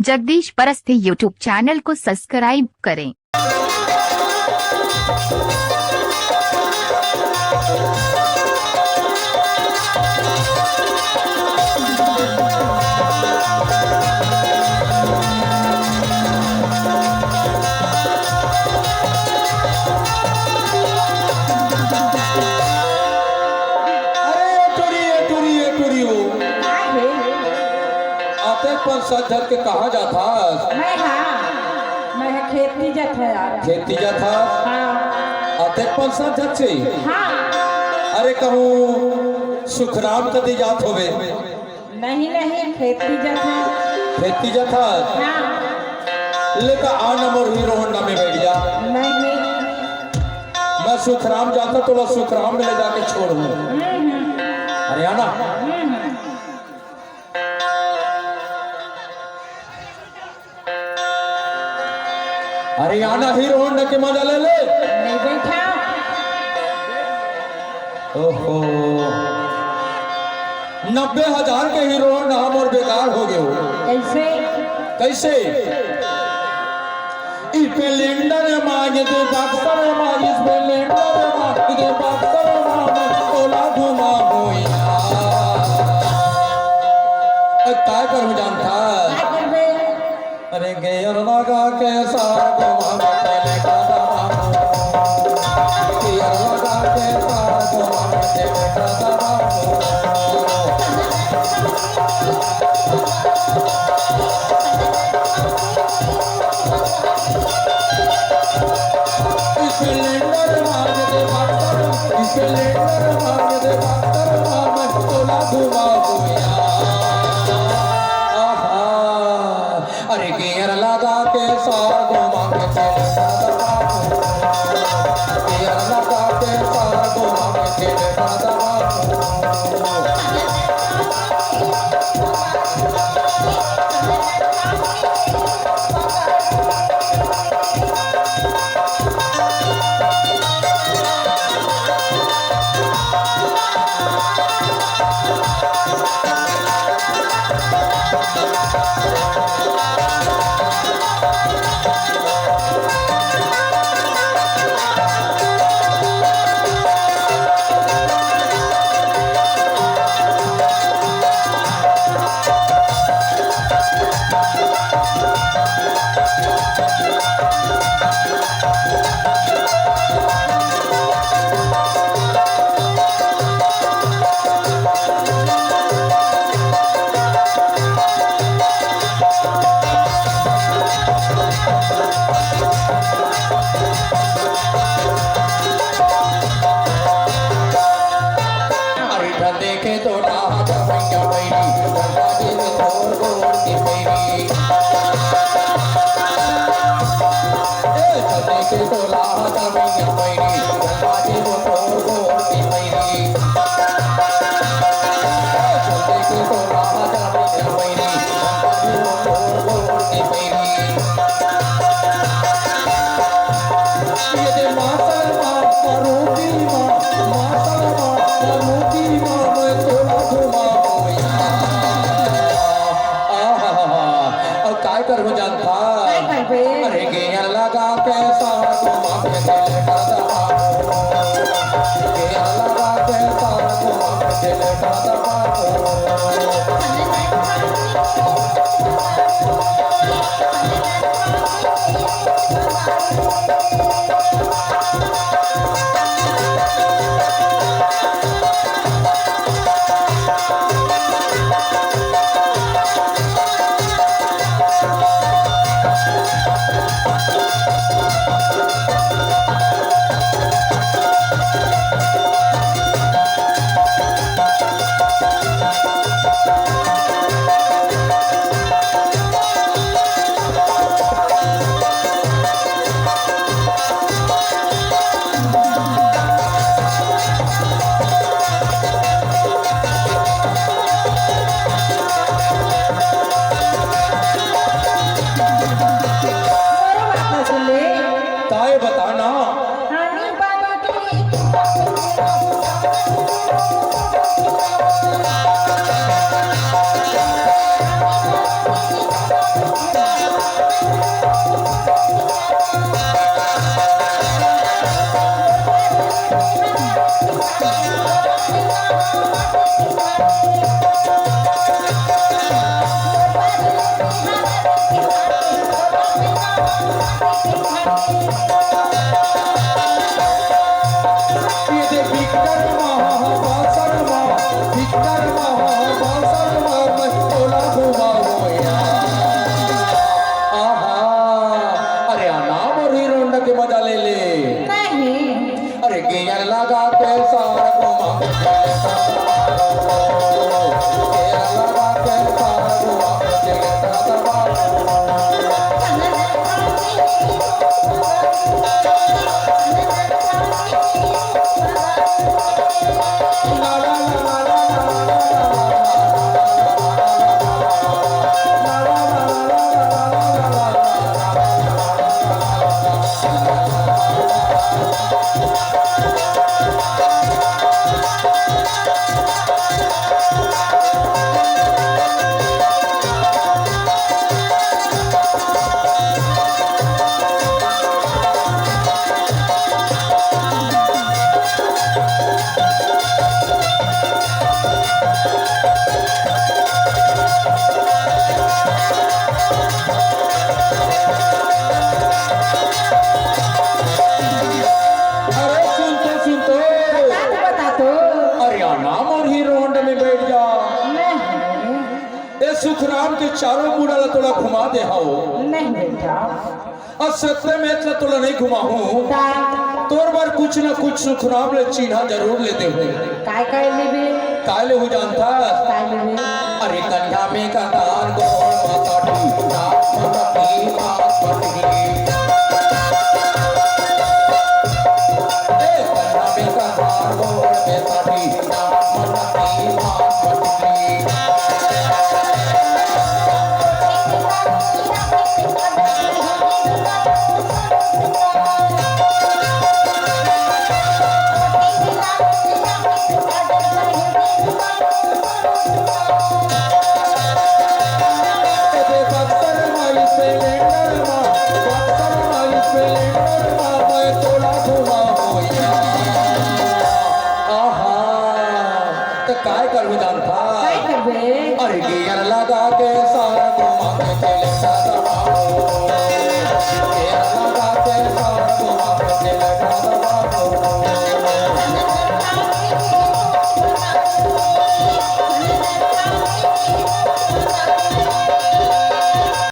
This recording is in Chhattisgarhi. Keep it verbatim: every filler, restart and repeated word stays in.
जगदीश परस्ते YouTube चैनल को सब्सक्राइब करें। अरे ए टुरी, ए टुरी, ए टुरी हो। का हे? अतेक पन सात झन के कहाँ जात हस? मैं हा, मैं हा खेती जात हँव यार। खेती जात हस? हाँ। अतेक पन सात झन से? हाँ। अरे कहूँ सुखराम कती जात होबे? नहीं, नहीं, खेती जात हँव। खेती जात हस? हाँ। ले त आ ना मोर हीरो होंडा में बइठ जा। नहीं। मैं सुखराम जात हँव, तोला सुखराम में ले जाके छोड़हूँ। हम्म, हम्म। अरे आ ना। हम्म, हम्म। अरे आ ना, हीरो होंडा के मजा ले ले। नहीं बइठा। ओहो, नब्बे हजार के हीरो होंडा मोर बेकार हो गे हो। कइसे? कइसे? स्प्लेंडर मांगे दे, बक्सर मांगे, स्प्लेंडर मांगे दे, बक्सर मांगे, तोला घुमाहूँ यार। अब का करहूँ जानथस? का करबे? अरे गियर लगा के सार घुमाहूँ, तेल का दबाहूँ। गियर लगा के सार घुमाहूँ, तेल का दबाहूँ। स्प्लेंडर मांग दे बक्सर, स्प्लेंडर मांग दे बक्सर, मामा तोला घुमाहूँ यार। आहा, अरे गियर लगा के सार घुमा के चले दादा बाबू, गियर लगा के सार घुमा के चले दादा बाबू। अरे ढल देखे तो राहत मैया बैरी, गंगा जी में तोर गोर की बैरी। ए ढल देखे तो राहत मैया बैरी, गंगा जी में तोर गोर की बैरी। ए ढल देखे तो राहत मैया बैरी, गंगा जी में तोर गोर की बैरी। ये दे मातल मा, परोती मा, मातल मा, परोती मा, मैं तोला घुमा मोया। आहा, अब काय करबो जानथा? काय करबे? अरे गेया लगा के सार घुमा के दिल का दबा। गेया लगा के सार घुमा के दिल का दबा। ये दे बिक्टर महा बासर मा, बिक्टर महा बासर मा, मैं तोला घुमावो यार। आहा, अरे अनाम अउ हीरो होंडा के मजा ले ले। नहीं। अरे गियर लगा के सार घुमा। गियर लगा के सार घुमा। अरे सुन तो, सुन तो। बता तो, बता तो। अरे अनाम अउ हीरो होंडा में बैठ जा। नहीं। ए सुखराम के चारों मुड़ा ला तोला घुमा दे हव। नहीं बेटा। अउ सत्य में इतना तोला नहीं घुमाहूँ। ता। तोर बर कुछ ना कुछ सुखराम ले चिन्हा जरूर ले देहूँ। काय काय लेबे? काय लेहूँ जानथस? काय लेबे? अरे कंधा में कतार, गोड़ में काठी, नाक में पट्टी, पाँच पट्टी। ए कंधा में कतार, गोड़ में काठी, नाक में पट्टी, पाँच पट्टी। आहा, त काय करबे जानथा? काय करबे? अरे गियर लगा के सार